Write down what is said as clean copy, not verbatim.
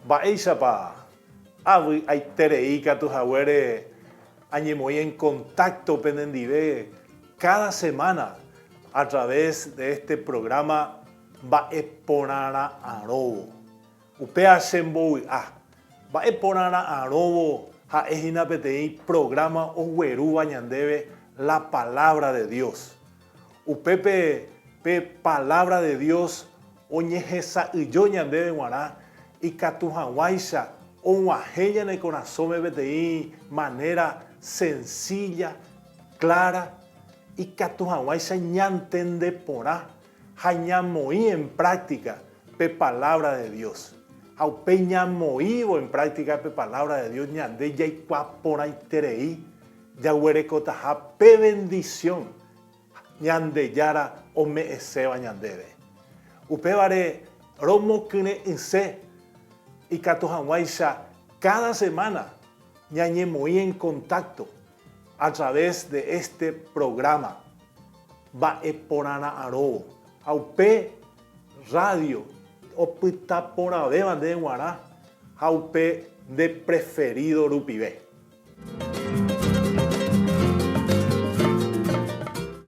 Mba'éichapa avy'aiterei katu haguére añemoĩ en contacto penendive cada semana a través de este programa Mba'eporãra'arõvo. Upéva chembovy'a. Mba'eporãra'arõvo ha'e hína peteĩ programa oguerúva ñandéve la Palabra de Dios. Upépe pe Palabra de Dios oñehesa'ỹijo ñandéve g̃uarã ikatu hag̃uáicha og̃uahẽ ñane korasõme peteĩ manera sencilla, clara, ikatu hag̃uáicha ñantende porã ha ñamoĩ en práctica pe Palabra de Dios. Ha upéi ñamoĩvo en práctica pe Palabra de Dios ñande jaikuaa porãiterei jaguerekotaha pe bendición Ñandejára ome'ẽséva ñandéve. Upévare romokyre'ỹse ikatu hag̃uáicha káda semána ñañemoĩ en contacto a través de este programa Mba'eporãra'arõvo. Ha upe rrádio opyta porãvéva ndéve g̃uarã ha upe nde preferido rupive.